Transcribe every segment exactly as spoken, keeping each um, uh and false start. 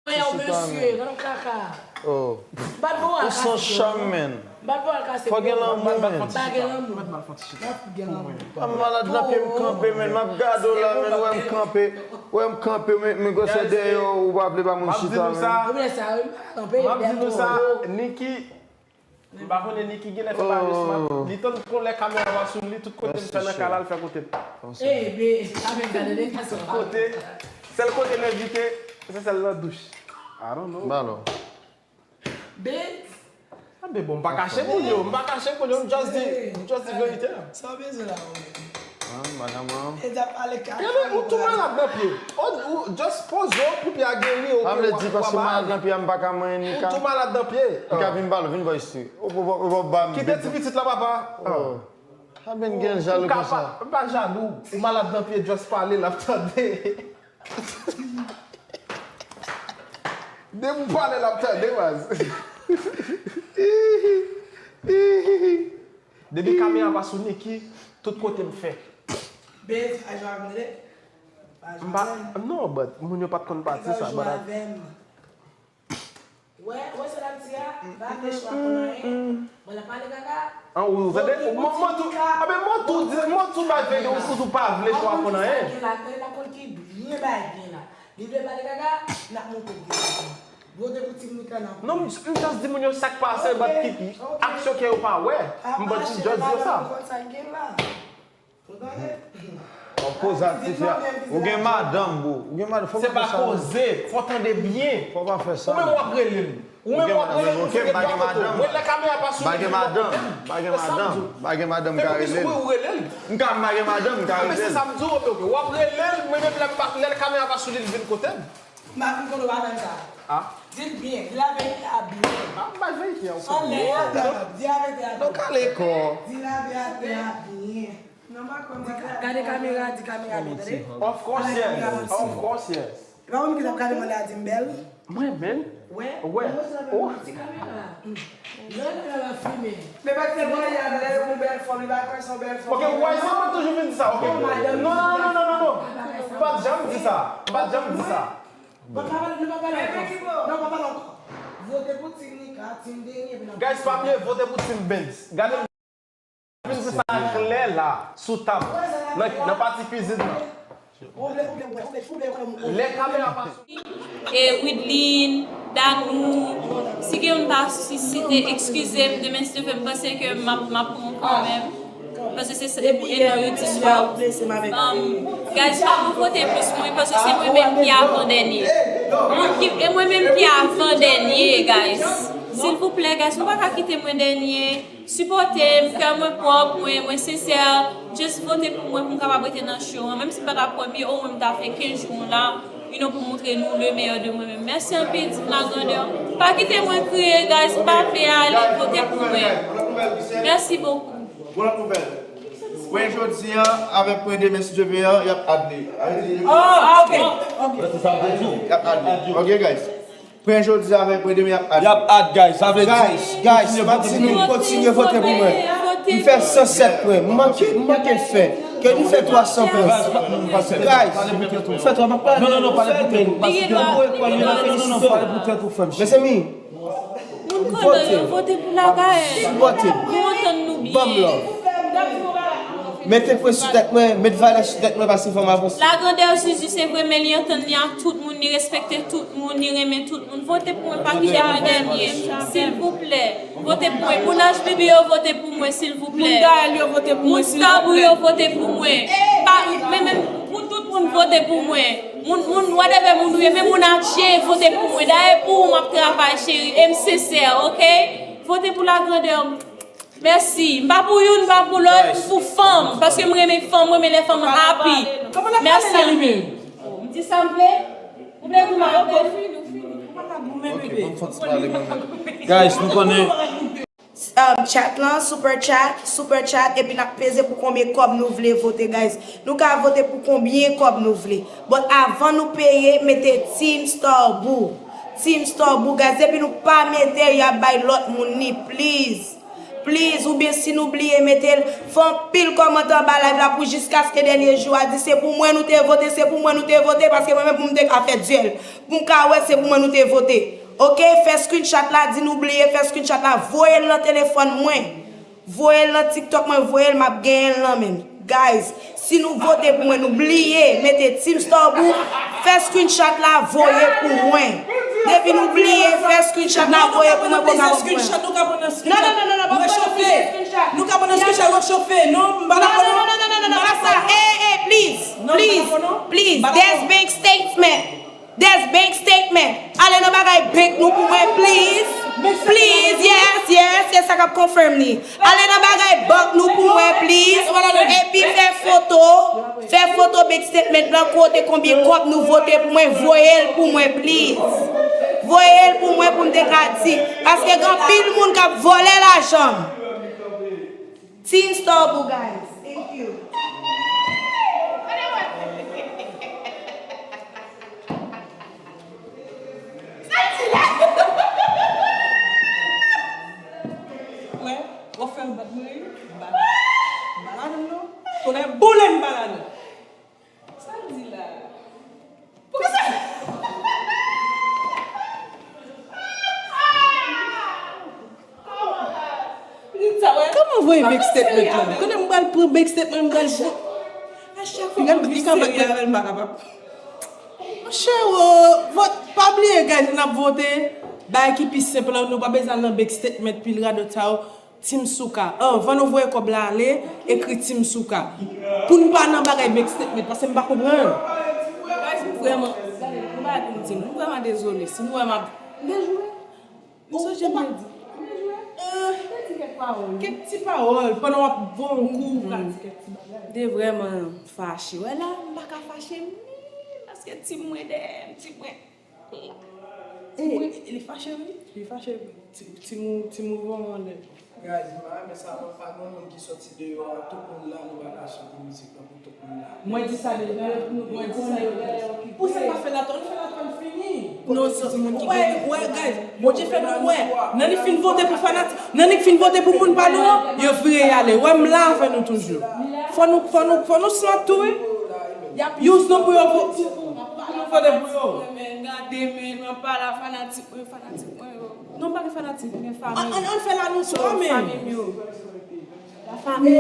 Yo, mesye, gade yon kaka. Oh. Bat pou al kase. Ou san chanm, man. Bat pou al kase. Fò gen lanmou, man. Pa gen lanmou. Gen lanmou. M malad nan pye, m kanpe, man. M ap gade w la, man. Wè m kanpe. Wè m kanpe, men, men gwosè dèyè w, ou pa vle ba moun chita, man. Ou byen sa, wi, m pa kanpe. M ap di nou sa, Niki, m pa konnen Niki genlè fè bagay sou mwen. Li tann kon lè kamera pa sou li, tout kote m fè nan kay la, l fè kote m. Ebe, avèk gade de fason. Tout kote, sèl kote l envite, se sèl nan douch. I don't know. Ba non. Babes. Anben bon, m pa kache moun yo, m pa kache moun yo, m just di, m just di verite a. Sa w bezwen la, ou menm? Ah, m pa ka manyen. E t ap pale kaka. Gade, ou tou malad nan pye. Ou, ou just poze w pou pye a geri, oke. Sa vle di paske m malad nan pye a, m pa ka manyen Nika. Ou tou malad nan pye. Nika, vin ba l, vin bò isi. Ou, ou, ou, ou ba m. Kite ti pitit la, papa. Oh. Sa ben gen jalou konsa. M pa jalou. Ou malad nan pye, just pale, l ap tande. Depi w pale, l ap tande, baz. Depi kamera pa sou Niki, tout kote m fè. Babes, pa jwe avè m, tande? Pa jwe avè m. Non, but moun yo pa t konn pati sa, but I... Wè, wè sa l ap di a, pa vle chwa konn anyen. Bon, l ap pale kaka. An, ou tande? Mwen, mwen tou, a ben, mwen tou di, mwen tou bay verite, ou tou pa vle chwa konn anyen. Gen la, men la konn ki byen bay byen la. Li vle pale kaka, n ap monte byen kaka. Vote pou Team Nika nan. Non, m, m just di moun yo sa k pase, but ki, ki aksyon ke yo pa wè. M but m just di yo sa. Ou tande? W ap koze ak tifi a. Ou gen madanm, bro. Ou gen madanm. Fò w pa fè sa. Se pa koze. Fò w tande byen. Fò w pa fè sa. Ou menm w ap rele l. Ou menm w ap rele l, ou se gen dwa kote w. Mwen, lè kamera pa sou li, li vin bò kote m. Pa gen madanm. Pa gen madanm, pa gen madanm ka rele l. Ou rele l. M ka, m pa gen madanm, m ka rele l. Men se sa m di w, oke, oke. W ap rele l, mwen menm lè m pa, lè kamera pa sou li, li vin kote m. M pa fin konn ou pa fè sa. Ah. Di l byen, di laverite a byen. Ah, m bay verite a, ou konn. Anlè a, di laverite a byen. Nou kale kò. Di laverite a byen. Non, m pa konn, m pa konn. Gade kamera, di kamera byen, tande? Of course, yes. Of course, yes. E pa ou menm ki t ap gade mwen la, di m bèl? Mwen menm? Wè. Wè. Oh. Di kamera. Non, non, non, non, filme. Men pa t se mwen, y ap lè yon bèl fanm, li pa kwè se yon bèl fanm. Ok, wè, se mwen toujou vin di sa, ok. Non, non, non, non, non, non. Pa t janm di sa. Pa t janm di sa. Bon, pa pale, nou pa pale ankò. Non, pa pale ankò. Vote pou Team Nika, Team Denis, epi n ap... Guys, pa bliye vote pou Team Benz. Gade m vin di sa klè la, sou tab. Nan, nan pati kwizin nan. Lè kamera pa sou. E Widlin, Danou, si gen youn pa site, eskize m, demen si Dye vle, m panse ke m ap, m ap pran kanmenm. Paske se, se enèvi di swa. Um, guys, pa pou vote plis mwen, paske se mwen menm ki avan dènye. Ki, e mwen menm ki avan dènye, guys. Silvouplè, guys, nou pa ka kite mwen dènye. Sipòte m, kè mwen pwòp, mwen, mwen sensè. Just vote pou mwen, pou m kapab rete nan show an. Menm si m pa ta premye, omwen m ta fè kenz jou la. You know, pou montre nou le meilleur de mwen menm. Mèsi anpil, Team La Grandeur. Pa kite mwen kriye, guys. M pa vle ale, vote pou mwen. Mèsi bokou. Bon, lòt nouvèl. Pwen jodi an, avèk pwen demen, si Dye vle an, y ap add li. Ah, ok, ok. Y ap add li. Ok, guys. Pwen jodi an avèk pwen demen, y ap add. Y ap add, guys. Sa vle di, guys, guys, m ap di nou kontinye vote pou mwen. M fè san sèt pwen. M manke, m manke fè. Ke nou fè twa san pwen. Guys, m fè twa, m ap pale. Non, non, non, pale pou tèt ou. Paske m voye kwè li nan felisite. Mezanmi, moun kòlè yo vote pou Lagayè. Sipòte m. Nou antann nou byen. Ban m love. Mete pwen sou tèt mwen, met valè sou tèt mwen, paske fò m avanse. La Grandeur Zuzu, se vre, men li antann li ak tout moun, li respekte tout moun, li renmen tout moun. Vote pou mwen, pa kite mwen dènye, silvouplè. Vote pou mwen. Moun H B B yo, vote pou mwen, silvouplè. Moun Gaël yo, vote pou mwen, silvouplè. Moun Stabou yo, vote pou mwen. Pa, men, men, pou tout moun vote pou mwen. Moun, moun, whatever moun ou ye, men moun Atje, vote pou mwen. Dayè pou ou m ap travay, cheri. E m sensè, ok? Vote pou La Grandeur. Mèsi. M pa pou youn, m pa pou lòt, m pou fanm. Paske m renmen fanm, m renmen lè fanm happy. Mèsi anpil. M di sa m vle. Ou vle di m a, ok. Ok, ban m fè yon ti pale mwen menm. Guys, nou konnen. Um, chat lan, super chat, super chat, epi n ap peze pou konbyen kòb nou vle vote, guys. Nou ka vote pou konbyen kòb nou vle. But avan nou peye, mete Team Starbou. Team Starbou, guys. Depi nou pa mete, y ap bay lòt moun li, please. Please, oubyen si nou bliye mete l, fè anpil kòmantè anba live la pou jiskaske dènye jou a di se pou mwen nou te vote, se pou mwen nou te vote, paske mwen menm pou m te ka fè dyèl, pou m ka wè se pou mwen nou te vote. Ok, fè screenshot la, di nou bliye, fè screenshot la, voye l nan telefòn mwen. Voye l nan TikTok mwen, voye l, m ap genyen l nan men m. Guys, si nou vote pou mwen, nou bliye mete Team Starboo, fè screenshot la, voye pou mwen. Depi nou bliye, fè screenshot la, voye pou mwen, pou nou ka pran screenshot. Non, non, non, non, non, pa fè screenshot. Nou ka pran screenshot, rechofe. Non, m pa dakò non. Non, non, non, non, non, non, pa sa. Hey, hey, please, please, please, there's bank statement. There's bank statement. Ale nan bagay bank nou pou mwen, please. Please, yes, yes, yes, sa k ap confirm li. Ale nan bagay bank nou pou mwen, please. Epi fè foto, fè foto bank statement lan kote konbyen kòb nou vote pou mwen, voye l pou mwen, please. Voye l pou mwen pou m te ka di. Paske gen anpil moun k ap vòlè lajan m. Team Starboo, guys. Thank you. Wè, w ap fè m bat mwen, m ba, m ba ladan l non. Tonnè boule m ba ladan l. Sa l di la? Poukisa? Kòman voye bank statement lan? Konnen m pral pran bank statement, m pral vo-, a chak fwa m ap vin serye avè l, m pa kapab. Monchè, wo, vòt, pa bliye, guys, n ap vote. Bagay ki pi senp lan, nou pa bezwen al nan bank statement, pil radòt sa yo. Team Souka. Anvan nou voye kòb la ale, ekri Team Souka. Pou n pa nan bagay bank statement, paske m pa konprann. Guys, m vrèman, gade, yon bagay pou m di nou, m vrèman dezole. Si nou wè m ap, m te jwe. M sonje m te di. M te jwe. M te di kèk pawòl. Kèk ti pawòl, pandan w ap voye yon kou, ou ka di kèk ti bagay. M te vrèman fache. Wè la, m pa ka fache, m, paske team mwen dèyè m, team mwen. Ti mou-, li fache wi. Li fache wi. Ti, ti mou-, ti mouvman anlè. Guys, m pa renmen sa non, pa gen moun ki sòti deyò a, tout moun la, nou pa ka chante mizik lan pou tout moun la. Mwen di sa deja, mwen di sa deja. Pou sa pa fè latann, fè latann fini. Non, sa, wè, wè, guys, Bondye fè nou wè. Nan li fin vote pou fanatik, nan li fin vote pou moun pa nou an, yo vire y ale. Wè, m la avè nou toujou. Fò nou, fò nou, fò nou smart tou, wi. Y ap use nou pou yo vo-, pou, pou, pou nou vote pou yo. Men gade, men, mwen pa la fanatik mwen, fanatik mwen yo. Non, m pa gen fanatik, men fanmi. An, an, an fè la nou twa, men. Fanmi m yo. La fanmi.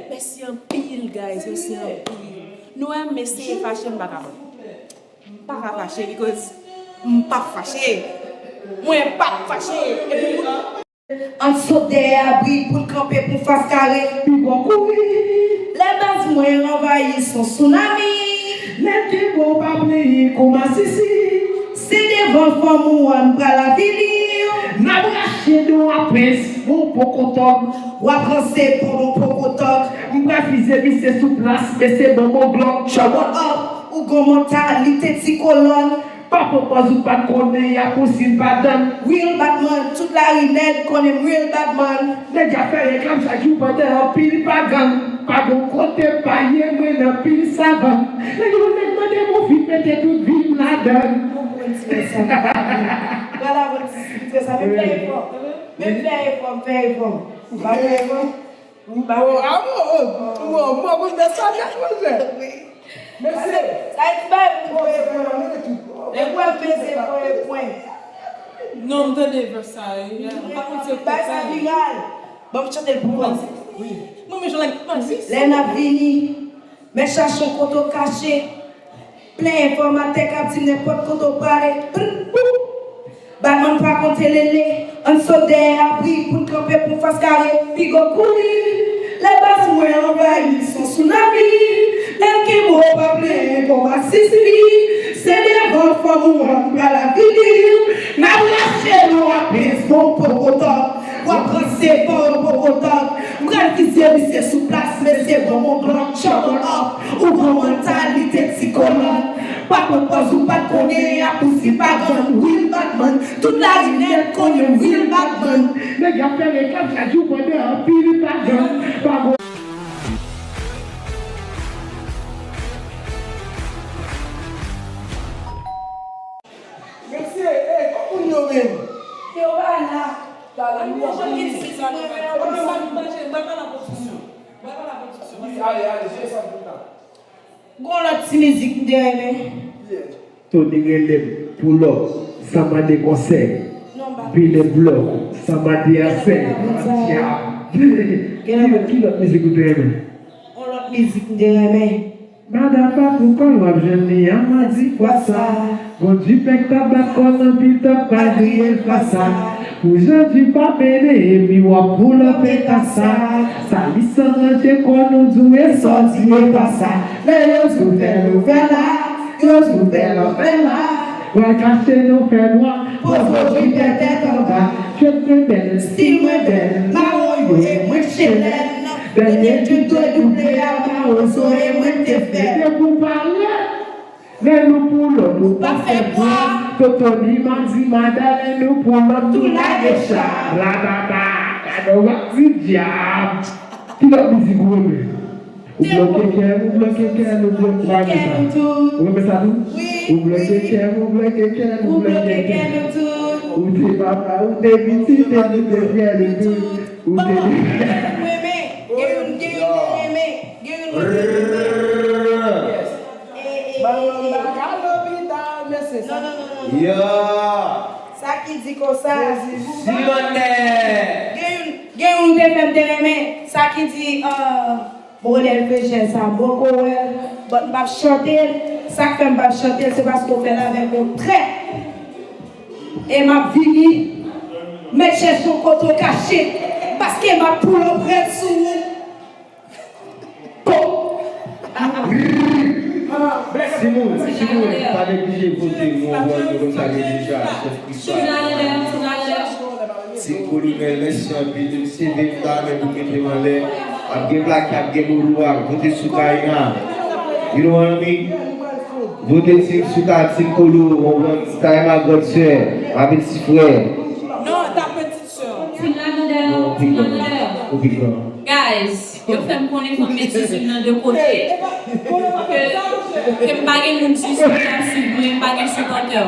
Mèsi anpil, guys. Mèsi anpil. Nou wè m eseye fache, m pa kapab. M pa ka fache, because m p ap fache. Mwen p ap fache. Epi moun An sot dèyè abri pou n kanpe pou fas kare. Piga w kouri. Lè baz mwen anvayi s on sounami. Nèg ki bo pa plenyen kou masisi. Se devan fanm ou an pral avili. N ap rache do a pens, bon poko tòg. W ap ranse bon, bon poko tòg. M pral fize misye sou plas, mesye ban m on glòk. Trouble up, ou gon mantalite ti kolòn. Pa pran pòz ou pa t konnen, y ap pousiv pa dann. Real bad man, tout lari nèt konnen m real bad man. Nèg ap fè reklame chak jou pandan anpil pagan. Pa gon kote m pa ye, mwen nan pil savann. Lè yon nèg mande m ou vin mete tout vi m ladann. Bon, bon, ti frè sa, m pa vle. Vwala, bon, ti frè sa, men fè efò. Men fè efò, m fè efò. M pa fè efò. M pa fè efò. Bon, mwen konn fè sa nèt, monchè. Wi. Mesye. Sa e ti bagay pou voye pwen. Lè pou ap peze voye pwen. Non, m tande vè sa, wi. M pa konn se bagay sa viral. Ban m chante l pou ou. Wi. Mwen menm jan lè m di. Lè n ap vini, men chache yon kote w kache. Plen enfòmatè k ap di m nenpòt kote w prale. Prr, pou. Batman pa konte lele, ann sot dèyè abri pou n kanpe pou fas kare, piga w kouri. Lè baz mwen anvayi s on sounami, lè l kenbe w pa plenyen kòm asisili, se devan fanm ou an m pral avili w, n ap rache nou a pens bon poko tòg, w ap ranse bon poko tòg, m pral fize misye sou plas, mesye ban m on glòk, trouble up, ou gon mantalite ti kolòn. Pa pran pòz ou pa t konnen, y ap pousiv pa gann, real bad man. Tout lari nèt konnen m real bad man. Nèg ap fè reklame chak jou pandan anpil pagan. Pa gon. Mesye, e, kòm moun yo menm? Yo pa la. Talè nou ap vini. Wi, ale, ale, jere sa pou ta. Gon lòt ti mizik m te renmen. Tony rele m, pull up, sa mande konsèy. Pile blòk, sa mande asèy. Dyab. Ki lòt, ki lòt mizik ou te renmen? Yon lòt mizik m te renmen. Madan pa pou kòl w ap jwenn li an madi fwa sa. Bon, di pèk tabako nan pitòp pa griye fwa sa. Pou jan di pa pene epi w ap pull up e ka sa. Sa li san ranje kò nou di w e sòti e pa sa. Lè yo di w fè l ou fè la, yo di w fè l ou fè la. Pral kache nou fè nwa, poze w jwi tèt tèt anba. Jwèt mwen bèl, stil mwen bèl, mawon yo e mwen chelèn. Dènye tchit dwe double a, mawozo e mwen te fè. Mete pou pale, lè nou pull up, nou pa fè bwa. Totoni, madi, mada, lè nou pull up, nou lage cha. Radada, gade w ap di dyab. Ki lòt mizik ou renmen? Ou bloke kè m, ou bloke kè m, ou bloke kè m tou. Ou renmen sa tou? Ou bloke kè m, ou bloke kè m, ou bloke kè m tou. Ou te papa, ou te pitit, e nou te frè nou tou. Ou te... Bon, gen youn, gen youn, gen youn, gen youn, gen youn. Yes. E, e, e, e. Non, non, non, non, non. Sa ki di konsa. Gen youn, gen youn te fè m te renmen. Sa ki di, euh, Bon, lè l fè jèn sa, bon, ko wè l, but m p ap chante l. Sa k fè m p ap chante l, se paske w fè l avèk yon trèt. E m ap vini, m mèt chèche yon kote w kache, paske m ap pull up rèd sou ou. Ko... Si moun, si moun pa neglije vote, nou wè nou konn sa gen deja, chèf Kristal. Team Kolonèl, mèsi anpil. Team Seven, m ta renmen pou mete m anlè. Ap gen plak, ap gen boulwa. Vote sou Karina. You know what I mean? Vote team sou ka, team Kolo, w konprann? Karina, grande sœur, ma petite frère. Non, ta petite sœur. Team Lagandè, non, team Lagandè. Guys, yo fè m konnen fò m met zuzu m nan de kote. Ke, ke m pa gen moun zuzu ki ap swiv mwen, m pa gen sipòtè.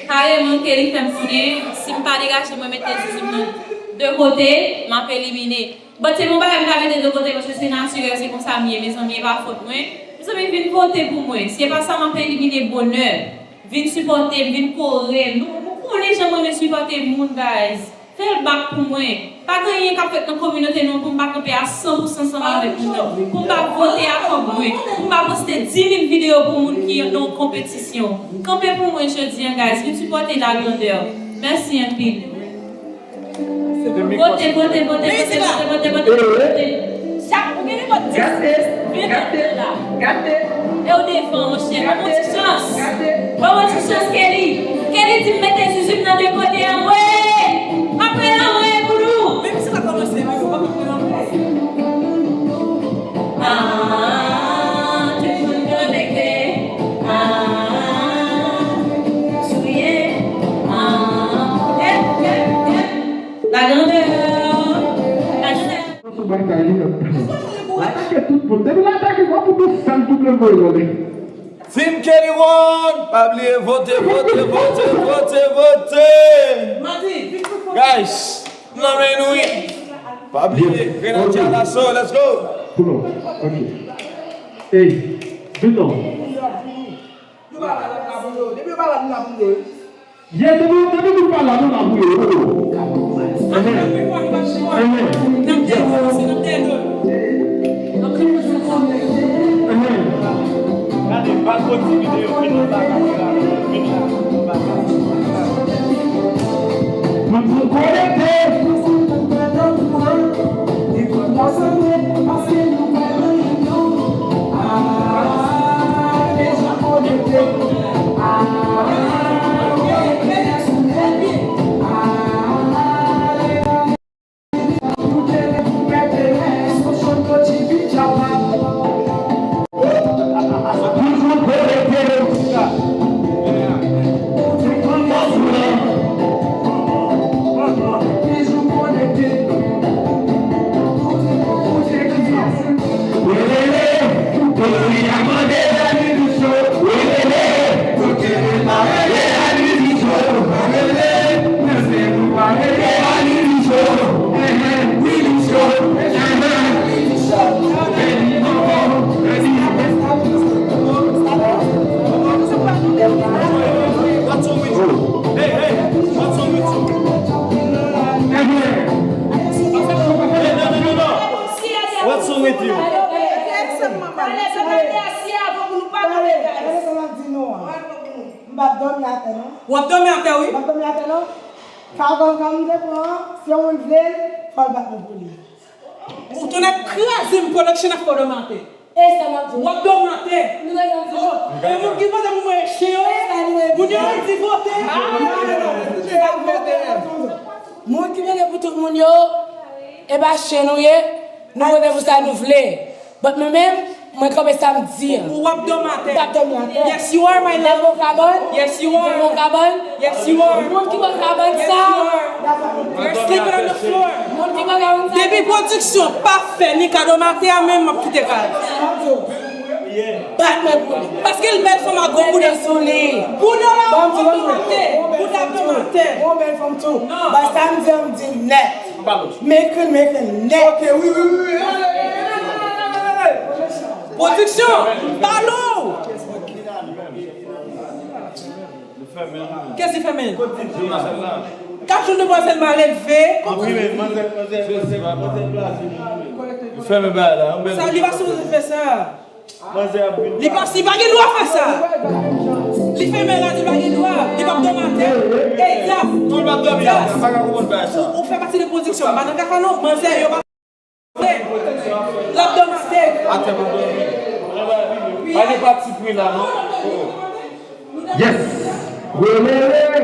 Kareman, Kelly fè m konnen, si m pa degaje mwen mete zuzu m nan de kote, m ap elimine. But se pa yon bagay m ka mete de kote, paske se natirèl, se konsa m ye, mezanmi, e pa fòt mwen. Mezanmi, vin vote pou mwen. Si e pa sa, m ap elimine bonè. Vin sipòte m, vin kore m. Nou, nou konnen jan mwen renmen sipòte moun, guys. Fè l bak pou mwen. Pa gen anyen k ap fèt nan kominote nou an pou m pa kanpe a san pou san ansanm avèk moun nan. Pou m pa vote a kòb mwen. Pou m pa poste dis mil videyo pou moun ki nan yon konpetisyon. Kanpe pou mwen jodi a, guys. Vin sipòte Lagandè. Mèsi anpil. Vote, vote, vote, vote, vote, vote, vote. Chak ou gen nenpòt dis, ven vote la. E w devan, monchè. Ban mwen yon ti chans. Ban mwen yon ti chans, Kelly. Kelly di m mete zuzu m nan de kote, anmwe. M ap pran anmwe pou nou. Menm si pa kòmanse, men ou pa ka pran anmwe. Ah, tout moun konekte. Ah, souye. Ah, eh, eh, eh. Lagandè. Lagandè. Sou batay li ap atake tout moun. Depi l atake, w ap pou tout sal tout lè voye vole. Team Kelly One, pa bliye vote, vote, vote, vote, vote. Guys, nan men nou wi. Pa bliye, Grenadye Alaso, let's go. Pull up. Ok. Ey, vin non. Yo pa la, nou la pou yo. Depi yo pa la, nou la pou yo. Ye, depi, depi nou pa la, nou la pou yo. Amen. Amen. Amen. Gade, pa twò ti videyo ki nan bagay la, vini la, nou pa ka. Mwen pou konekte. M p ap dòmi atè non. W ap dòmi atè, wi. M p ap dòmi atè non. Kabann kòm m te pran an, si yon moun vle l, fò l bat mwen pou li. Ou tounen kraze m, pwodiksyon ap fè w dòmi atè. E sa m ap di w. W ap dòmi atè. Nou wè sa m di w. E moun ki vote pou mwen e chen yo ye. Moun yo di vote. Moun ki vote pou tout moun yo, e pa chen nou ye. Nou vote pou sa nou vle. But mwen menm, mwen kanpe sa m di an. Ou ap dòmi atè. M p ap dòmi atè. Yes, you are, my love. Nèg bon kabann. Yes, you are. Nèg bon kabann. Yes, you are. Moun ki bon kabann sa. Yes, you are. You're sleeping on the floor. Moun ki bon kabann sa. Depi pwodiksyon pa fè ni kado maten a menm, m ap kite kay. Bat mwen pou li. Paske l bèl fanm a gwo bouda. Sou li. Bouda la, ou ap dòmi atè. Ou t ap dòmi atè. Ou bèl fanm tou. Non. But sa m di an, m di nèt. Make it, make it nèt. Ok, wi, wi, wi, wi. Pwodiksyon, balo. Kèsi fèmen? Kat joun demwazèl malelve. Fèmen bagay la. Sa li pa sipoze fè sa. Li pa, li pa gen dwa fè sa. Li fèmen la, li pa gen dwa. Li p ap dòmi atè. Ey, Dyaf. Dyaf. Ou, ou fè pati de pwodiksyon. M pa nan kaka non, manzè yo pa vle. L ap dòmi atè. Atè pou dòmi. Pa gen pati pri la non. Yes. Welele.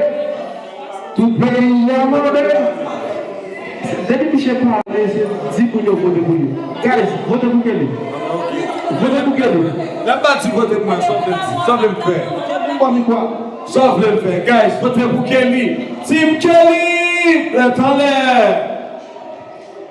Tout peyi a mande. Depi misye pale, se di moun yo vote pou li. Guys, vote pou Kelly. Vote pou Kelly. Lè m pa di vote pou mwen, sa w vle m di, sa w vle m fè? Ou pa mi kwa? Sa w vle m fè? Guys, vote pou Kelly. Team Kelly! Lè talè!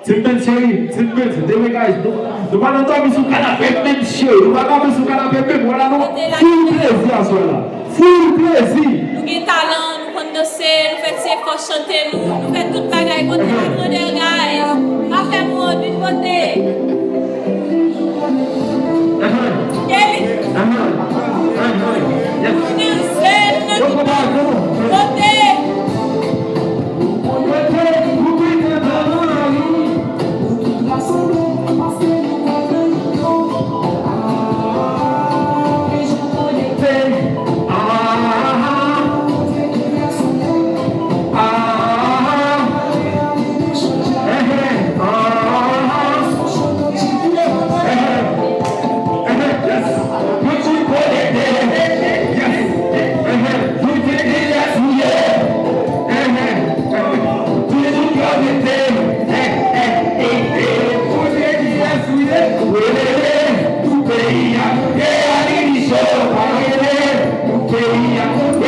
Team Ben Sherry, Team Ben, demen guys, nou, nou pa nan dòmi sou kanape menm, mesye, nou pa dòmi sou kanape menm, wala nou, full plezi aswè la, full plezi. Nou gen talan, nou konn danse, nou fè ti efò chante, nou, nou fè tout bagay, vote la grandè, guys. Pa fè mond, vin vote. Kelly. Yes. Vote.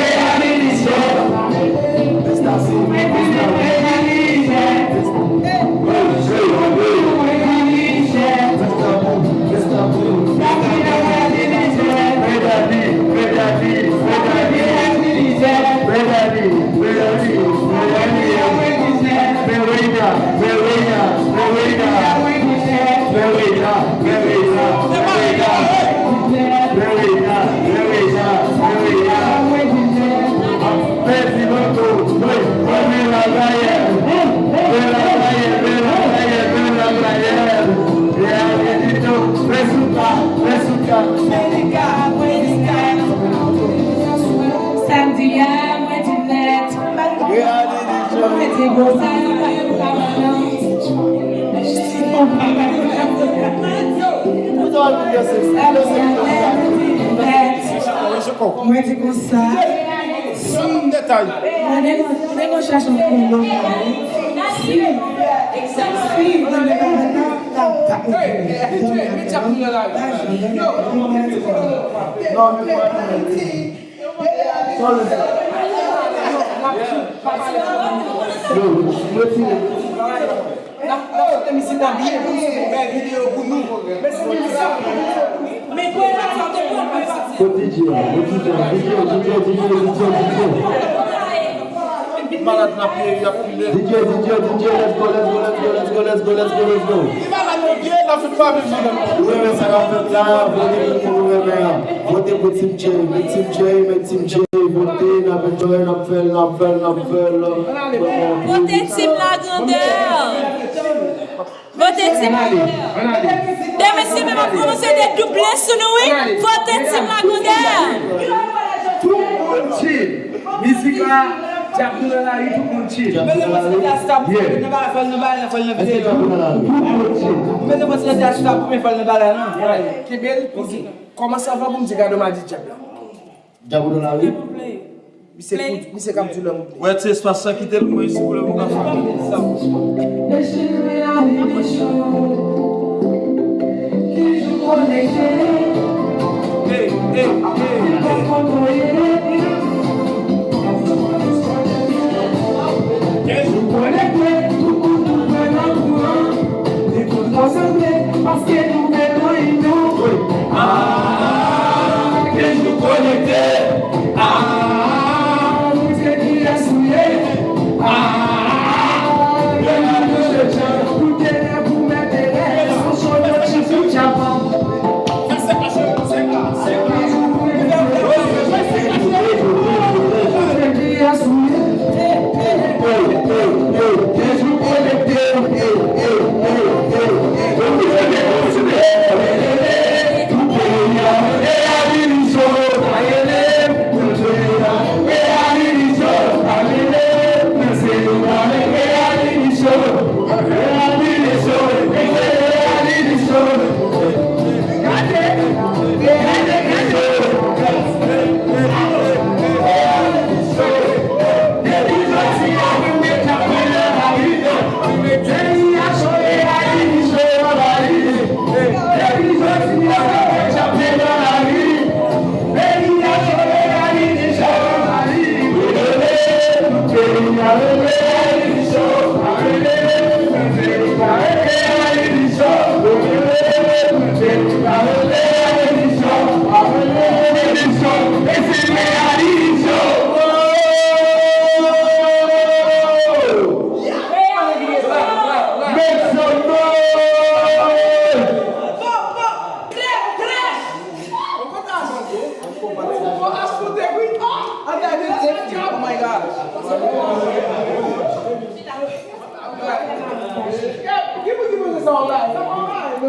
Samdi a, mwen di nèt. Mwen di konsa, pa yon kabann. Samdi a, mwen di nèt. Mwen di konsa. Si mwen dekonn chache yon kolo, si, si mwen dekonn Kot D J a? Kot D J a? D J, D J, D J, D J, D J. Malad nan pye, y ap kile. D J, D J, D J, let's go, let's go, let's go. Ou renmen sa k ap fèt la, vote pou moun ou renmen an. Vote pou Team J, men Team J, men Team J, vote, n ap enjoy, n ap fè l, n ap fè l, n ap fè l. Vote Team Lagrandè. Vote Team Lagrandè. Demen si menm ap kòmanse de double sou nou, wi. Vote Team Lagrandè. Chill. Mizik la, Djab nou nan lari, tout moun chill. Mezanmi, se ta chita pou fè nan bagay, fè nan bagay, fè nan videyo. Tout moun chill. Mezanmi, se ta chita pou fè nan bagay, non. Kenbe l, poze. Kòmanse avan pou m di gade m a di Djab la. Djab ou nan lari? Misye kout, misye k ap di lè m. Wè, ti espas sa kite l, mwen isi pou lè m ka fè. Hey, hey, hey, hey. Kenz jou konekte, tout moun, tout mwen nan kouran. Li tout konsantre, paske nou bezwen nou. Ah, kenz jou konekte. Ah, montre kiyès ou ye. Ah, lè nou manje chan, pou teren, pou mèt teren, son chonyo, ti fi, tchapan.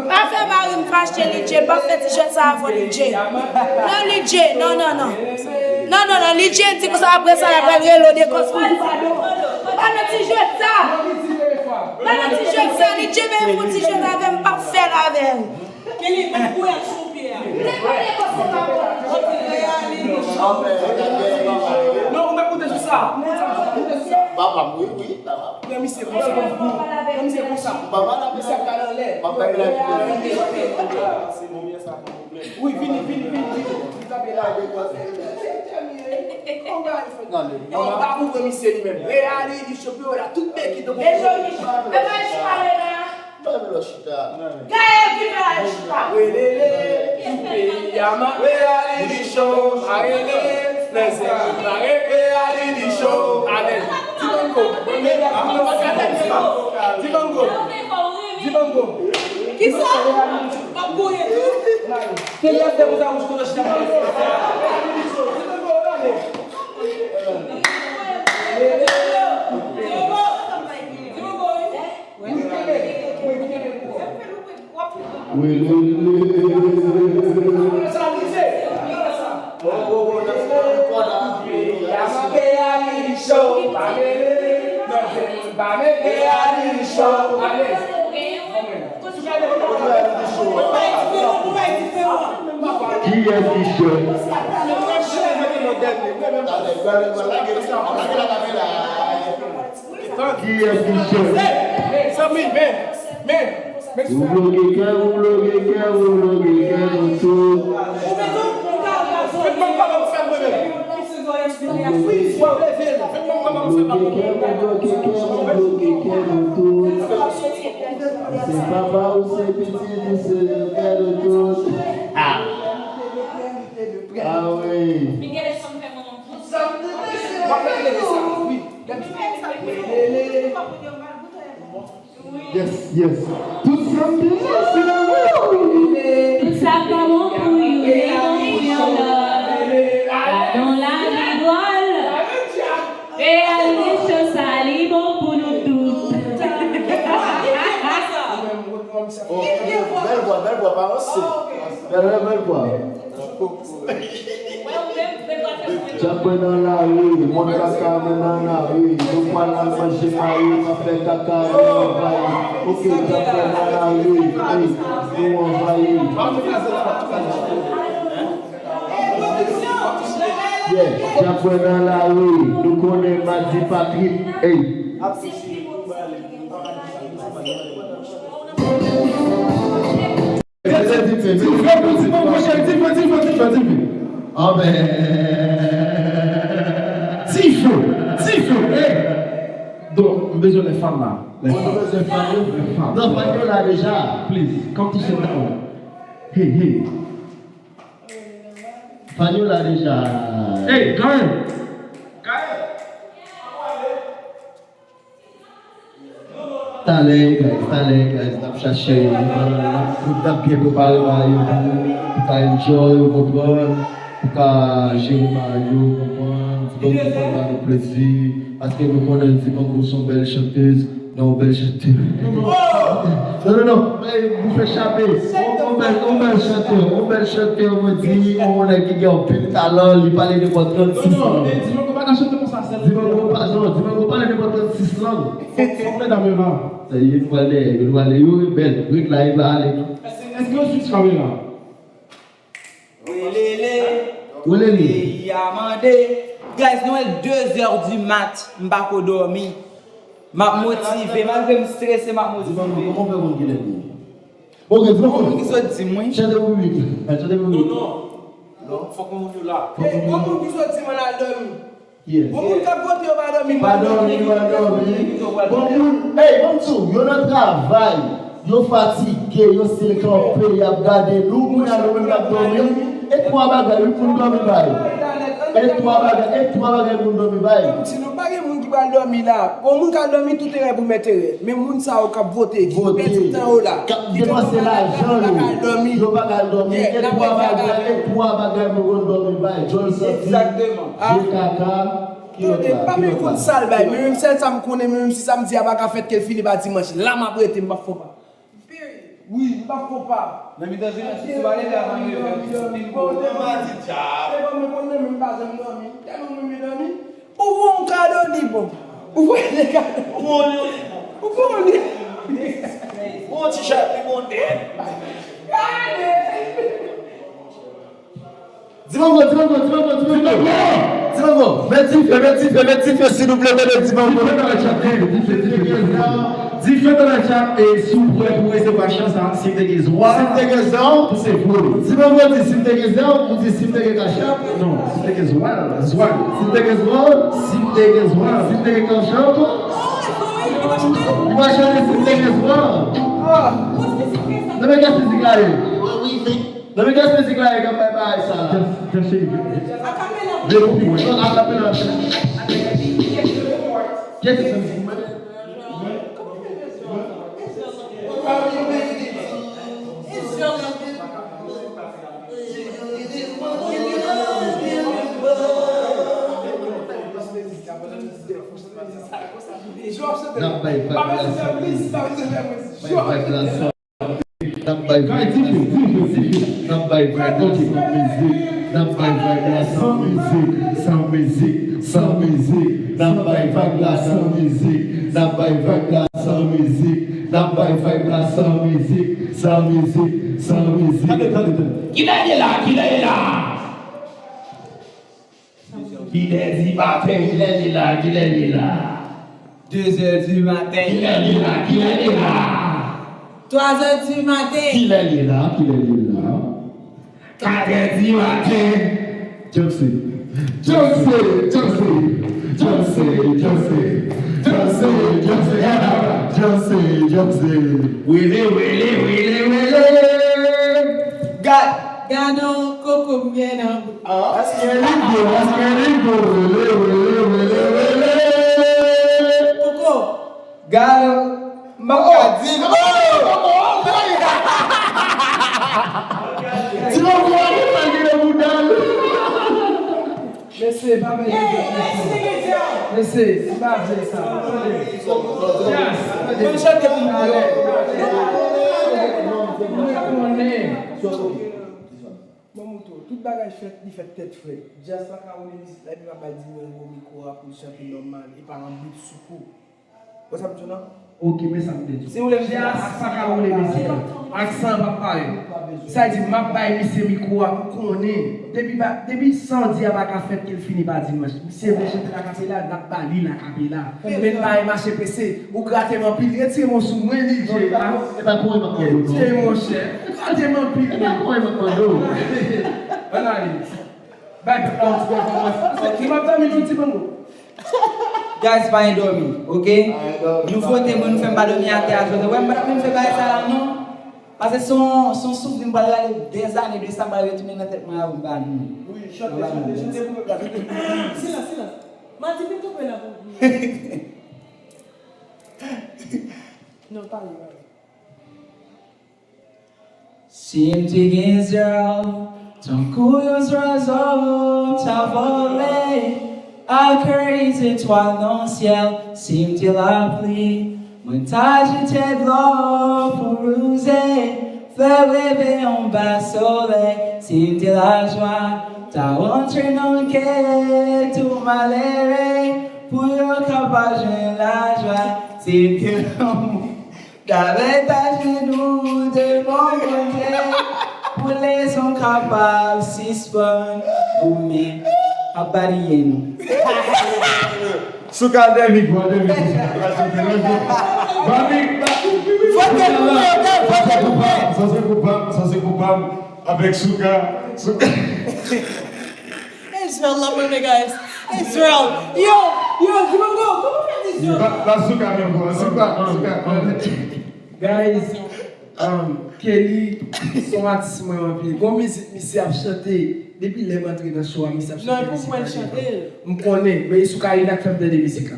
Pa fè mari m fache, Lidje. Pa fè ti jwèt sa avè w, Lidje. Non, Lidje. Non, non, non. Non, non, non. Lidje di konsa, apre sa, l ap rele w de kòs pou di padon. Pa nan ti jwèt sa. Pa nan ti jwèt sa, Lidje. Men yon ti jwèt avè m, pa fè l avè l. Kili, mwen kouye l sou pye a. Non, ou mèt koute sou sa. Papa m, wi, wi, papa. Premye misye konsa. Premye misye konsa. Papa la, misye ap gade anlè. Papa la. Wi, vini, vini, vini, vini. Li kanpe la. Nan, nan. Yon babou premye misye li menm. Reyali di chopyo la, tout bèk ki te bon. Ba yo ki fè la chita. Gaye ki fè la chita. Welele, tout peyi a mare. Reyali di cho, marele, lèzè mare. Reyali di cho, ale. Dibango. Dibango. Dibango. Kisa? M ap gouye tou. Kiyès te konsa wouj tou nan chita? Dibango, ale. Dibango. Wi, kenbe, wi, kenbe. Wi, wi, wi. Kiyès ki chèf? Kiyès ki chèf? Ou bloke kè m, ou bloke kè m, ou bloke kè m tou. Ou bloke kè m, ou bloke kè m, ou bloke kè m tou. Se papa ou, se pitit ou, se frè nou tout. Ah. Ah wi. Yes, yes. Tout sa m te fè, se la. Tout sa pa bon pou you, li bon pou you love. Gadon lavi dwòl. Reyalite cho sa, li bon pou nou tout. Oh, bèl vwa, bèl vwa, pa ranse. Bèl, bèl vwa. Djab bwè nan lari, moun kaka men nan lari. Nou pral al manje mayi, pa fè kaka, nou anvayi. Ok, djab bwè nan lari, ey, nou anvayi. Yeah, djab bwè nan lari, nou konnen madi pa trip, ey. Dife pou Dimango, cheri, dife, dife, dife, dife. Anben. Dife, dife, ey. Donk, m bezwen lè fanm la. Lè fanm. Ou bezwen fanm yo? Lè fanm. Non, fanm yo la deja. Please, come to sit down. Hey, hey. Fanm yo la deja. Hey, Gaël. Gaël. Talè, guys, talè, guys, n ap chache, n ap, n ap byen prepare bagay yo pou, pou ka enjoy, ou konprann, pou ka jere bagay yo, ou konprann, Dibango konn ba nou plezi, paske nou konnen Dibango se yon bèl chantèz, nan yon bèl chantèz. Non, non, non, men nou fè chape, yon bèl, yon bèl chantè, yon bèl chantè, mwen di, yon nèg ki gen anpil talan, li pale nenpòt trannsis lang. Dibango pa, non, Dibango pale nenpòt trannsis lang. Fòk, fòk medam yo la. Sa ye, nou pral dèyè, nou pral dèyè, yo rebèl, ret la, yo pa ale, non. Èske, èske yo switch kamera? Welele, Welele. Peyi a mande. Guys, nou wè l de zè di mat, m pa ko dòmi. M ap motive, malgre m strese, m ap motive. Dibango, kòman w fè konn kilè li ye? Ok, Dibango. Yon moun ki sot di m, wi. Chante pou piblik la. Chante pou piblik la. Non, non. Non, fòk moun yo la. Fòk moun yo la. Yon moun ki sot di m ann al dòmi. Yes. Bon, moun k ap vote yo pa dòmi, pa dòmi, pa dòmi. Bon, moun, ey, ban m di w, yo nan travay, yo fatige, yo still kanpe, y ap gade nou, kounye a nou menm n ap dòmi. E twa bagay, wi, pou n dòmi bay. E twa bagay, e twa bagay pou n dòmi bay. Ban m di nou, pa gen moun ki pral dòmi la. Bon, moun ka dòmi tout erè pou mèt erè. Men moun sa yo k ap vote, ki pèdi tan yo la, k ap depanse lajan yo, yo pa ka dòmi. E twa bagay, e twa bagay pou n dòmi bay. Djòl santi, egzakteman. Je kaka, kilòt la, kilòt la. Tande, pa men konn sa l bay, men menm sèl sa m konnen, men menm si sa m di a pa ka fèt ke l fini pa dimanch, la m ap rete, m p ap fè pa. Wi, m p ap fè pa. Nan mitan jounen, si w ale la, manje fè. Bon, te mwen di djab. Te mwen konn nan men m pa janm dòmi. Tèlman m renmen dòmi. Ou wè yon kado li bon. Ou wè li kado. Ou wè yon li bon. Ou wè yon li. Ou wè yon ti chat li bon. Gade. Dibango, Dibango, Dibango, Dibango. Dibango. Met dife, met dife, met dife, silvouplè, tande Dibango. Dife nan chat, dife, dife, dife, dife. Dife nan chat, e si w prè pou resevwa chans sa, si w te gen zwa. Si w te gen zwa. Pouse pou. Dibango di si w te gen zwa, ou di si w te gen kachap. Non, si w te gen zwa, zwa. Si w te gen zwa. Si w te gen zwa. Si w te gen kachap. Ou pa chante si w te gen zwa. Ah. Nan men kès mizik la ye. Nan men kès mizik la ye k ap bay bagay sa la? Just, just say it. Vle pou pi lwen. Non, akapela. Kès mizik ou mete? N ap bay vag la san mizik. Bay vag la san. N ap bay vag. Dife, dife, dife. N ap bay vag la san mizik. N ap bay vag la san mizik. San mizik, san mizik. N ap bay vag la san mizik. N ap bay vag la san mizik. N ap bay vag la san mizik. San mizik, san mizik. Tande, tande, tande. Kilè ye la? Kilè ye la? Kilè di maten? Kilè li la? Kilè li la? De zè di maten. Kilè li la? Kilè li la? Twa zè di maten. Kilè li la? Kilè li la? Kat è di maten. Djanse. Djanse, djanse. Djanse, djanse. Djanse, djanse. Djanse, djanse. Wele, wele, wele, wele. Gad. Gad on koko m gen nan bouch. Let's get it go, let's get it go. Wele, wele, wele, wele. Koko. Gad on. M pa ka di. Di m ankò, ale sa gen nan bouda l. Mesye, pa pèdi tan. Mesye, m pa vle sa. Jazz, mwen chante pou mwen. Mwen konnen. Bon, mouton. Tout bagay fèt, li fèt tèt frèt. Jazz pa ka woule mizik la, epi pa bay Dimèl gwo mikwo a pou l chante nòmal, e pa an bit sou kou. Wè sa m di w nan? Ok, men sa m te di w. Si w vle mizik la, jazz pa ka woule mizik la. Aksan an p ap parèt. Sa di, m ap bay misye mikwo a, m konnen. Depi pa, depi sanmdi a pa ka fèt ke l fini pa dimanch. Misye vle chante lakapela, n ap ba li lakapela. Men pa mache prese. Ou grate m anpil. Retire men w sou mwen, D J. E pa kouri m ap mande w, non. Retire, monchè. Ou grate m anpil. E pa kouri m ap mande w. Ann ale. Bay pèp la yon ti pèfòmans. Ki m ap dòmi nan yon ti bango. Guys, pa endòmi, ok? Nouvote mwen, nou fè m pa dòmi atè a, jodi. Wè, m pa dòmi, m fè bagay sa la, non. Paske se yon, se yon souvni m pral rale dèzane de sa, m pral retounen nan tèt mwen avè m pa dòmi. Wi, chante, chante, chante pou pèp la. Silans, silans. Madi fin koupe la pou. Non, pale, pale. Si m te gen zèl, tankou yon zwazo, m ta vole, al keri zetwal nan syèl. Si m te lapli, mwen ta jete dlo pou wouze flè leve anba solèy. Si m te lajwa, ta rantre nan kè tout malere, pou yo kapab jwenn lajwa. Si m te lanmou, Gade ta jenou devan Bondye, pou lèzòm kapab sispann goumen. Ap baliye nou. Souka dèmi gwa, dèmi gwa. Bami, vote pou mwen, vote pou mwen. Sa se koupab, sa se koupab, sa se koupab. Avèk Souka, Souka. Israel la mwen, guys. Israel. Yo, yo, Dimango, kòman fè Israel? La, la Souka menm, bro. Souka, Souka. Guys, um, Kelly, se yon atis mwen anpil. Gon mizik misye ap chante. Depi lè m antre nan show a, misye ap chante. Non, e pou mwen chante. M konnen, men Soukarina k fè m tande mizik la.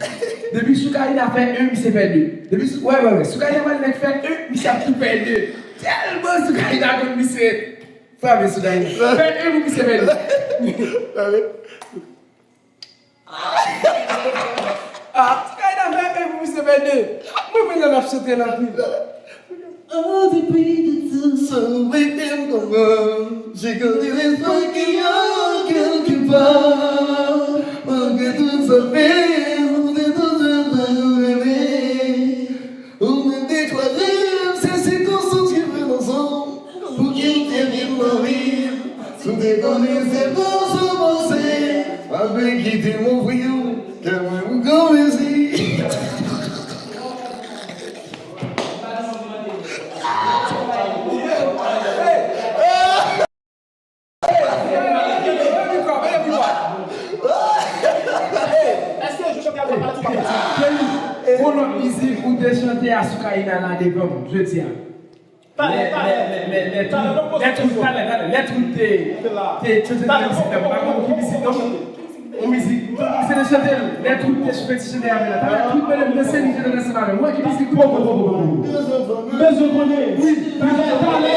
Depi Soukarina fè un, misye fè de. Depi Sou-, wè, wè, wè. Soukarina pral nèk fè un, misye ap tou fè de. Tèlman Soukarina konn misye. Frape Soukarina. Fè un pou misye fè de. Ah, Soukarina fè un pou misye fè de. Mwen menm lè l ap chante l anpil. En dépit de tout, ce week-end qu'on va, j'ai gardé l'espoir qu'il y a quelque part. Malgré tout ça, on est dans un rêve. Ou mèt deklare m se sikonstans ki fè nou ansanm. Pou ki w te vin nan vi m? Si w te konnen se pa sa m panse, pa vle kite m ofri w kè mwen pou granmezi. Kelly, gon lòt mizik ou te chante a Soukarina la devan m jodi a. Talè, talè. Lè tout, talè, talè. Lè tout te, te chante mizik la, m pa konn ki mizik non. Yon mizik, misye te chante l, lè tout te chante, chante avè l la. Talè tout, menm, menm se li ki te danse avè l. Mwen ki mizik pou mwen. M bezwen konnen. Wi. Talè, talè.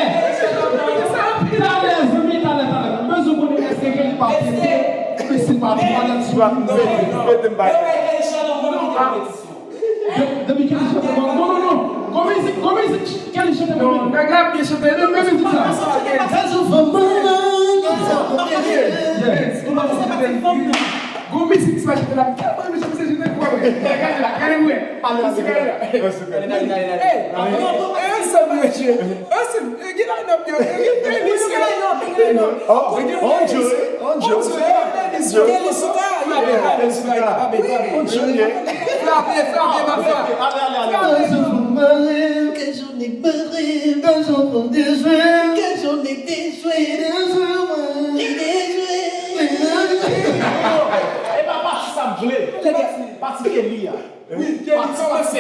Talè, zanmi, talè, talè. M bezwen konnen èske Kelly pa pete, oubyen si l pa twalèt sou li. Mete m bay. De-, depi Kelly chante, non, non, non, non. Gon mizik, gon mizik. Kelly chante pou mwen. Nèg la ap byen chante, non, men mizik sa. Yes. Gon mizik sa chante la, m tèlman renmen jan misye chante pou mwen. Gade la, gade mwen. Misye gade la. Hey, ansanm mesye. Ansanm, gen line-up yo. Gen line-up, gen line-up. Oh, on dirait, on dirait. Kelly Souka, Kelly Souka. Frape, frape, frape. Ale, ale, ale. Kè jòn nèg bare, kè jòn fanm dejwe, kè jòn nèg dejwe, dejwe mwen. Li dejwe. E pa pati sa m vle. Pati Kelly a. Wi, Kelly kòmanse.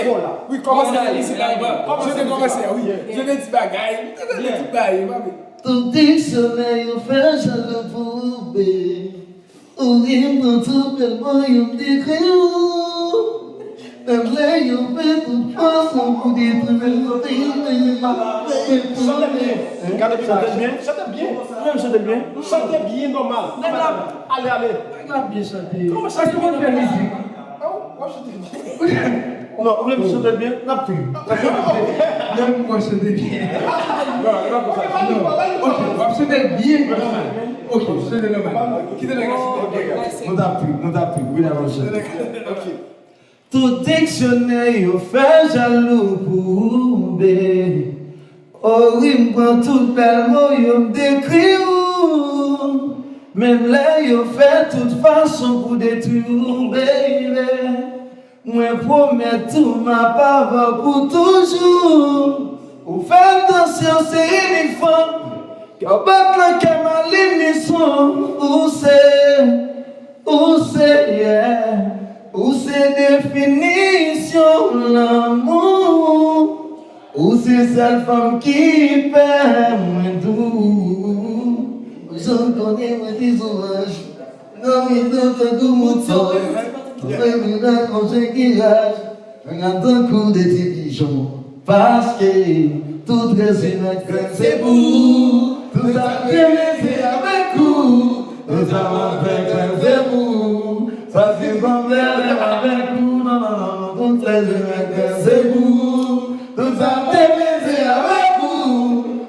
Wi, kòmanse nan mizik la. Je te kòmanse, wi. Je te di bagay. Je te di bagay, papi. Tout diksyonè yo fè jalou pou ou, babe. Ou ri m nan tout bèl mo yo m dekri ou. Menm lè yo fè tout fason pou detwi m, chante byen. Gade chante byen. Chante byen. Chante byen nòmal. Ale, ale. Nèg la byen chante. Èske w konn fè mizik? Non, ou vle m chante byen? N ap fè. Menm mwen chante byen. Non, non, non. Ok, w ap chante byen. Ok, chante nòmal. Kite nèg la chante. Nou t ap trip, nou t ap trip. Wi, la, mon chè. Ok. Tout diksyonè yo fè jalou pou ou, babe. O wi, m pran tout bèl mo yo, m dekri ou. Menm lè yo fè tout fason pou detwi ou, baby. Mwen pwomèt ou m ap avè w pou toujou. Ou fè m danse, w se inik fanm. Kè w bat nan kè m a linison. Ou se, ou se, yeah. Ou se definisyon lanmou. Ou se sèl fanm ki fè mwen dou. Ou janm konnen mwen te sou anj. Nan mitan tankou mouton. Mwen vin rakonte kiraj. Mwen tankou de ti pijon. Paske tout rèv se nan grenn se pou ou. Tout sa k rele se avèk ou. Tout sa m ap fè grenn se pou ou. Sa se sanble lè m avèk ou. Non, non, non, non, tout rèv se nan grenn se pou ou. Tout sa m te vle se avèk ou.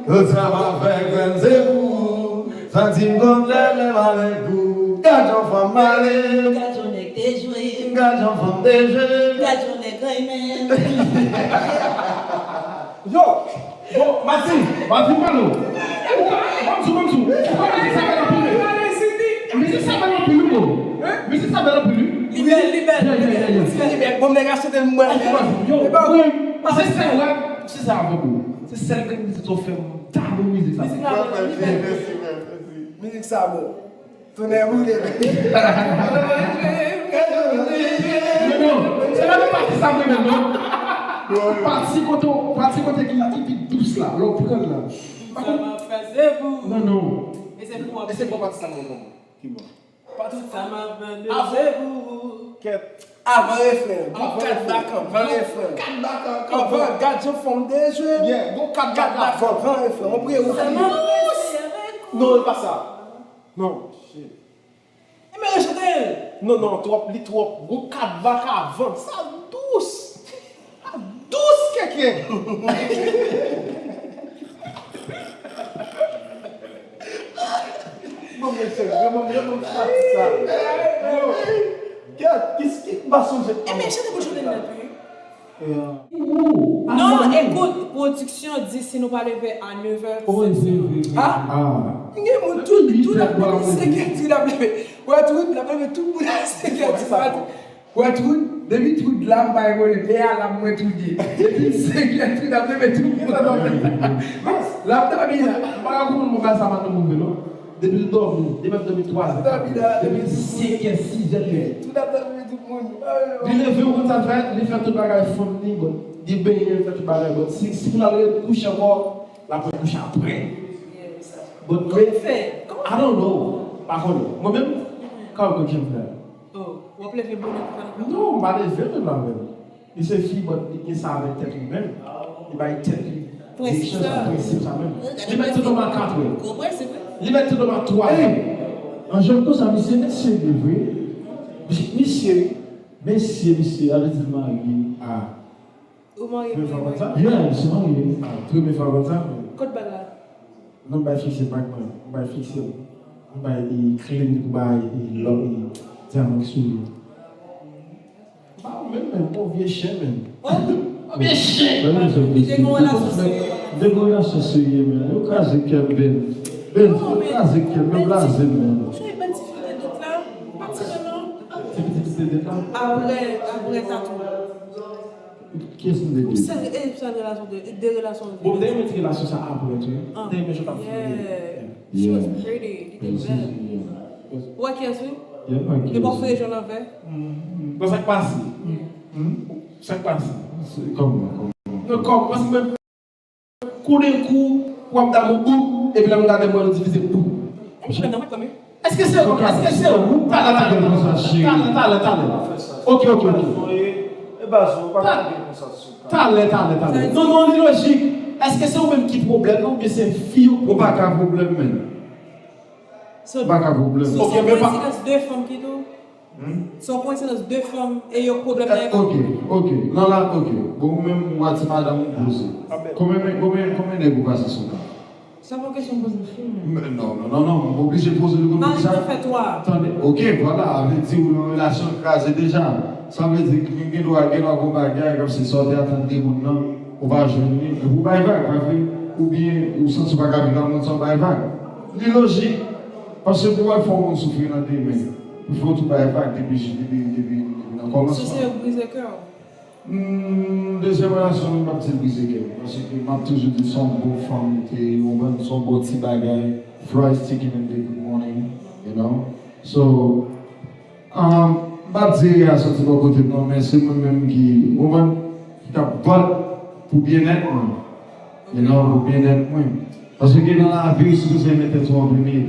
Tout sa m ap fè grenn se pou ou. Santi m konn lè lè m avèk ou. Gad jan fanm mare. Gad jan nèg te jwe. Gad jan fanm te jwe. Gad jan nèg renmen. Yo, bon, Mati, Mati, pale w. Ban m di w, ban m di w. Ou pa mizik sa bèl anpil, wi. Mizik sa bèl anpil, wi, bro. Mizik sa bèl anpil, wi. Li bèl, li bèl, li bèl. Li bèl. Bon, nèg a chante l mwen. Yo, se sèl rap, se sèl avèk ou. Se sèl grenn mizik ou fè m. Tabou mizik sa. Mizik la bon, li bèl. Mizik sa bon. Tonnè boule. Non, non, se pa nan pati sa mwen menm, non. Pati kote, pati kote ki, ki pi dous la, lè w pran l la. Pa konn. Non, non. E se pou w ap, e se pou pati sa mwen menm. Ki bon? Pati sa m ap vande se pou ou. Kèt. Avan refren. Bon kat bak anvan refren. Kat bak anvan. Gad jan fanm te jwe. Yeah, bon kat bak anvan refren. On priye ou. Non, e pa sa. Non, shit. E men rechante l. Non, non, twòp, li twòp. Gon kat bak avan. Sa dous. Sa dous kèkè. Bon, mesye, renmen, renmen pati sa. Yo, gad, kis ki m pa sonje. E men chante pou jounen nan pi. Non, ekout, pwodiksyon di si nou pa leve a nèf è, sèt è. Ah, gen moun tout, tout ap leve, sèt è, tout ap leve. Wè, tout ap leve, tout moun a sèt è, tout ap leve. Wè, tout, depi tout la, m pa rekonèt, e alam mwen tout ye. Depi sèt è, tout ap leve, tout moun ap leve. L ap dòmi la. M pa ka konprann mwen bagay sa pa nou move, non. Depi l dòmi, depi l ap dòmi twa zè. Depi sèt è, sis è leve. Tout ap dòmi, tout moun. Li leve, ou konn sa l fè? Li fè tout bagay fanm li, bon. Li benyen, li fè tout bagay, bon. Si, si pou l al kouche ankò, l ap kouche apre. Bon, men, I don't know. Pa konnen. Mwen menm, kòman mwen k jan fè? Oh, w ap leve bonè pou fè l ankò? Non, m pa leve menm la menm. Li se fi, but li gen sa avèk tèt li menm. Li bay tèt li direksyon sa, prensip sa menm. Li mèt tout nòmal kat è. Gwo prensip, wi. Li mèt tout nòmal twa è. An jèn konsa, misye, mesye li vre. Misye, mesye, misye, a vle di l marye. Ah. Ou marye pou li, wi. Yeah, misye marye. Ah, premye fwa konsa. Kot bag la? Non, m bay fikse bag mwen. M bay fikse. M bay, e, clean pou bay, e, lòt, e, dyaman ki sou li. Ba ou menm, menm, bon vye chen, menm. Oh, vye chen! Li te gen yon relasyon serye. Li te gen yon relasyon serye, menm. Yo kraze kè m, Ben. Ben, yo kraze kè m, yo blaze m, menm. Monchè, e bèl ti fi te dèt la. Pati menm non. Ti pitit ki te dèt la? Apre, apre tatou. Kiyès m te di? Sèl, e sèl relasyon de, de relasyon. Bon, m te renmen ti relasyon sa apre tou. M te renmen jan l ap fouye. She was pretty. Li te bèl. Ou wè kiyès wi? Li pa fouye jan l anvè. Bon, sa k pase? Sa k pase? Kòman, kòman? Non, kòman? Paske mwen, kounye kou, w ap damou boum, epi lè m gade mwen, nou divize boum. Èske se, èske se ou? Talè, talè, talè, talè, talè. Ok, ok, ok. Talè, talè, talè. Non, non, li lojik. Èske se ou menm ki pwoblèm nan, oubyen se fi yo? Ou pa ka pwoblèm, menm. Ou pa ka pwoblèm. Ok, men pa. Se yon koinsidans de fanm ki tou? Se yon koinsidans de fanm e yo pwoblèm nan. Ok, ok. Nan la, ok. Bon, ou menm, ou a ti madanm ou poze. Konbyen, konbyen, konbyen nèg ou pase sou kont? Sa pa kesyon poze fim. Non, non, non, non, m oblije poze l konsa. Mari te fè twa. Tande, ok, vwala, vle di ou nan relasyon kraze deja. Sa vle di gen, gen dwa, gen dwa gon bagay, kòmsi sa w te atann de moun nan, ou pa jwenn li, epi ou bay vag, pa vre? Oubyen ou santi w pa ka viv ak moun san w bay vag. Li lojik, paske pou w al fè yon moun soufri nan demen, pou fè w tou bay vag depi, depi, depi, depi nan kòmansman. Sou se yo brize kè w. Hmm, dezyèm relasyon, m p ap di l brize kè m, paske m ap toujou di l se yon bon fanm li te ye, ou konprann, se yon bon ti bagay, fry is chicken in the good morning, you know. So, um, m p ap di erè a soti bò kote m non, men se mwen menm ki, ou konprann, ki t ap bat pou byennèt mwen. Men non, pou byennèt mwen. Paske nan lavi, ou sipoze met tèt ou an premye.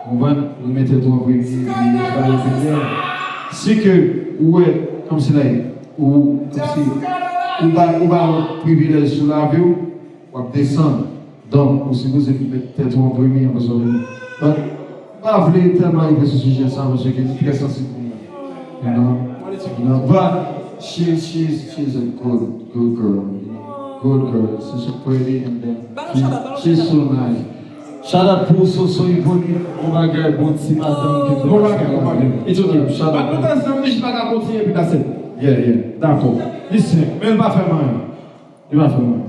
Ou konprann? Ou met tèt ou an premye, epi ou bay yo premye. Si ke ou wè, kòmsi like, ou, kòmsi, ou ba, ou ba lòt privilèj sou lavi w, w ap desann. Donk, ou sipoze met tèt ou an premye, anvan sa w vini. But, m pa vle tèlman rive sou sijè sa, paske li trè sansib pou mwen. You know? You know, but she, she's, she's a good, good girl, you know? Good girl. She's so pretty and then she, she's so nice. Shout out pou Soso Ipolit, bon bagay, bon ti madanm ki te pase la. It's okay. Shout out. But, but, zanmi, jis pa ka kontinye, epi that's it. Yeah, yeah. Dakò. Listen, men l pa fè m anyen. Li pa fè m anyen.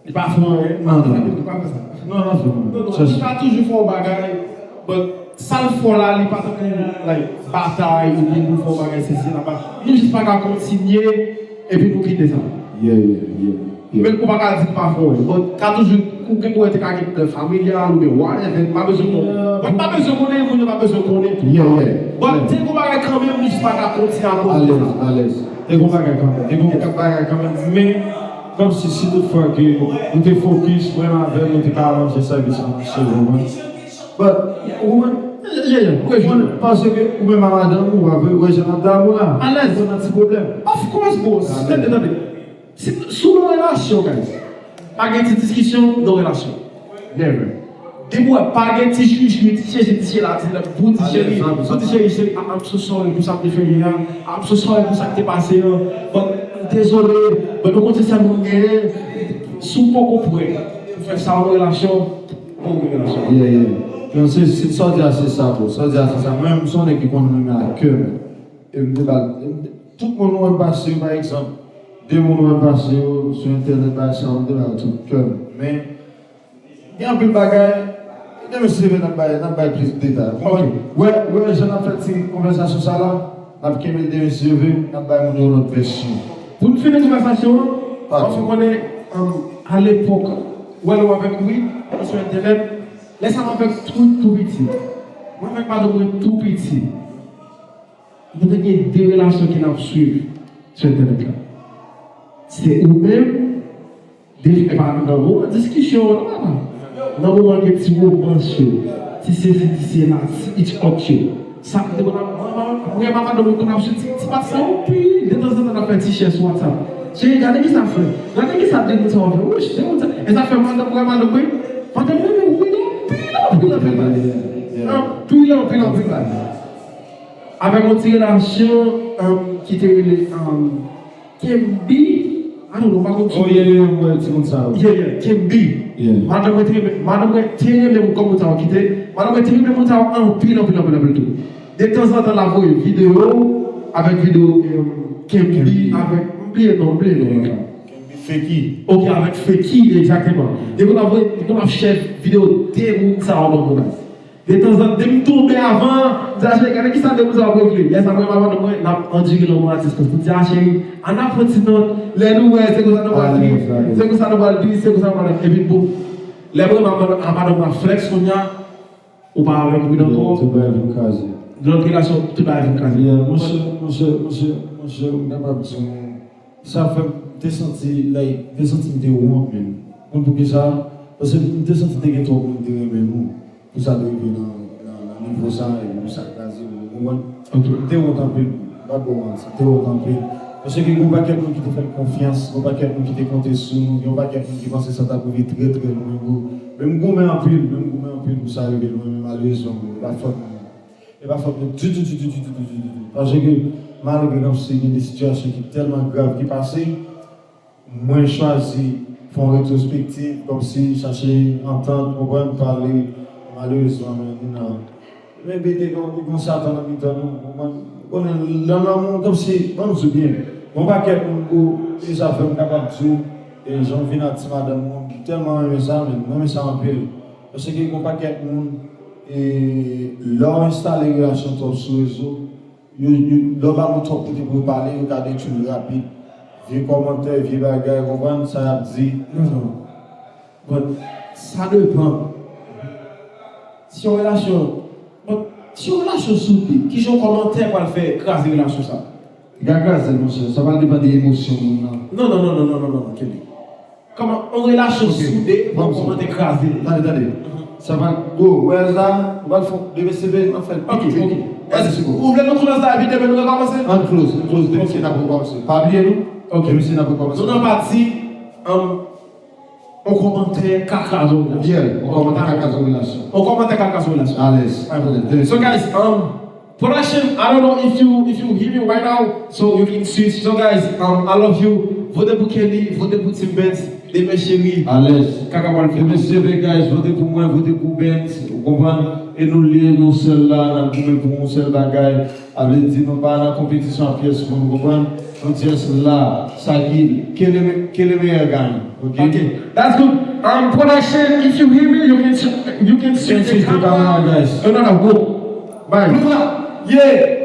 Li pa fè anyen. Non, non. Li pa fè sa. Non, non, fè m anyen. Non, non, li ka toujou fè yon bagay, but sa l fè la, li pa t anyen, like, batay, oubyen pou l fè yon bagay, sesi, laba. Nou jis pa ka kontinye, epi nou kite sa. Yeah, yeah, yeah, yeah. Men ou pa ka di l pa fè anyen. But ka toujou, ou gen pou wè te ka gen pwoblèm familyal, oubyen whatever, pa bezwen konnen. But pa bezwen konnen, moun yo pa bezwen konnen tou. Yeah, yeah. But te gon bagay kanmenm, nou jis pa ka kontinye akoz de sa. Alèz, alèz. Te gon bagay kanmenm. Te gon bagay kanmenm. Men, kòmsi si tout fwa ke nou te fokis, mwen avè l, nou te ka aranje sèvis lan, se vreman. But, ou konprann? Yeah, yeah, yeah. Ou konprann? Paske ou menm a madanm ou, ou wè jan n ap damou la. Alèz. Ou nan ti pwoblèm. Of course, bro. Tande, tande. Si, si w nan relasyon, guys, pa gen ti diskisyon nan relasyon. Never. Depi w wè pa gen ti chwichwi, ti chèche, ti chela, ti lòt, pou ti cheri, pou ti cheri, cheri, I'm so sorry pou sa m te fè yè a, I'm so sorry pou sa k te pase an, but, dezole, but, nou konn se sèl moun m genyen, si w poko prè pou fè sa nan relasyon, pa gen relasyon. Yeah, yeah. Non, se, se, sa w di a, se sa, bro. Sa w di a, se sa. Mwen menm, m se yon nèg ki konn renmen ak kè m. E m te ba l, e m te, tout moun ou wè m pase yo, pa egzanp, de moun ou wè m pase yo sou entènèt, bagay sa yo, m te ba yo tout kè m. Men, gen anpil bagay, demen si Dye vle, n ap bay, n ap bay plis detay. Ou konprann? Wè, wè, jan n ap fè ti konvèsasyon sa la, n ap kenbe l demen si Dye vle, n ap bay moun yo lòt vèsyon. Pou n fini konvèsasyon an, paske w konnen, um, alepòk, wè, lè w avèk Wi, sou entènèt, lè sa m avèk tou, tou piti. Mwen avèk madanm mwen tou piti. Nou te gen de relasyon ke n ap swiv sou entènèt la. Se ou menm, de, e pa nan moman diskisyon an, non, papa. Nan moman gen ti womans yo, ti sesi, ti sela, ti hitchcock yo. Sa m te konn ap, mwen, mwen, mwen, madanm mwen konn ap swiv ti, ti pati sa anpil. Detanzantan n ap fè ti share sou WhatsApp. Cheri, gade kisa fè. Gade kisa de moun sa yo fè. Wouch, de moun sa. E sa fè madanm mwen, madanm mwen. Madanm mwen, wi, anpil, anpil, anpil bagay. Anpil, anpil, anpil bagay. Avèk yon ti relasyon, um, ki te rele, um, Kembi. I don't know, m pa konn. Oh, yeah, yeah, m wè timoun sa yo. Yeah, yeah, Kembi. Yeah. Madanm mwen te renmen, madanm mwen te renmen moun kòm moun sa yo ki te, madanm mwen te renmen moun sa yo anpil, anpil, anpil, anpil tou. Detanzantan, l ap voye videyo avèk videyo, um, Kembi, Kembi. Avèk, m bliye non, m bliye non. Yeah. Kembi Feki. Ok, avèk Feki, egzakteman. Li konn ap voye, li konn ap share videyo de moun sa yo ban mwen. Detanzantan, depi m tonbe avan, m di a cheri, gade kisa de moun sa ap regle. Lè sa mwen, madanm mwen, n ap andire lanmou atis. Pou di a cheri, ann ap pran ti nòt, lè nou wè, se konsa nou pral di, se konsa nou pral di, se konsa nou pral di. Epi bon, lè mwen, madanm, madanm mwen ap flex kounye a, ou pa avèk Wi ankò. Tout bagay vin kraze. Lòt relasyon, tout bagay vin kraze. Yeah, monchè, monchè, monchè, monchè, m kapab di w, sa fè m te santi, like, m te santi m te wont, menm. Konn poukisa? Paske m te santi te gen twòp moun ki te renmen nou. Pou sa te rive nan, nan, nan nivo sa, epi pou sa kraze, ou konprann? Ok. M te wont anpil, m p ap ba w manti, m te wont anpil. Paske gen yon pakèt moun ki te fè m konfyans, yon pakèt moun ki te konte sou nou, gen yon pakèt moun ki panse sa t ap rive trè, trè lwen, bro. Men m goumen anpil, men m goumen anpil pou sa rive lwen, men malerezman, bro, e pa fòt mwen. E pa fòt mwen ditou, ditou, ditou, ditou, ditou. Paske malgre kòmsi gen de sitiyasyon ki tèlman grav ki pase, Mwen chwazi fè yon retwospektiv, kòmsi chache antant, konprann, pale. Malerezman, men, nou nan. Men, bete, gen yon, gen yon Satan nan mitan nou, konprann. Konnen, nan lanmou, kòmsi, ban m di w byen. Gen yon pakèt moun, bro, e sa fè m kapab di w, e jan w vin ak ti madanm ou, m tèlman renmen sa, men, m renmen sa anpil. Paske gen yon pakèt moun, e lè w enstale relasyon twòp sou rezo, yo, yo, lè w ba yo twòp kote pou yo pale, yo ka detwi l rapid. Vye kòmantè, vye bagay, konprann sa y ap di. Non, non. Bon, sa depann. Si yon relasyon, bon, si yon relasyon soude, kijan yon kòmantè pral fè kraze relasyon sa? Li ka kraze l, monchè. Sa pral depann de emosyon moun nan. Non, non, non, non, non, non, non, non, kenbe. Kòman yon relasyon soude pou yon kòmantè kraze l? Tande, tande. Sa pral, bro, wè sa, nou pral fè de V C V, n ap fè l pike, pike. Gade se bon. Ou vle nou konnen sa, epi demen nou rekòmanse? Ann close, ann close, demen se n ap rekòmanse. Pa bliye nou. Ok. Demen se n ap rekòmanse. Nou nan pati, um, yon kòmantè ka kraze yon relasyon. Yeah, yon kòmantè ka kraze yon relasyon. Yon kòmantè ka kraze yon relasyon. Alèz. Alèz. So guys, um, production, I don't know if you, if you hear me right now, so you can switch. So guys, um, I love you. Vote pou Kelly, vote pou Team Benz. Demen cheri. Alèz. Kaka pral fè. Demen cheri, guys, vote pou mwen, vote pou Benz. Ou konprann? E nou lye, nou sèl la, n ap goumen pou yon sèl bagay. A vle di nou pa nan konpetisyon ak pyès moun, konprann? Nou just la, sa ki, ke le, ke le meilleur gagne, ok? Ok, that's good. Um, production, if you hear me, you can, you can switch the camera. Guys. No, no, no, go. Bye. Yeah.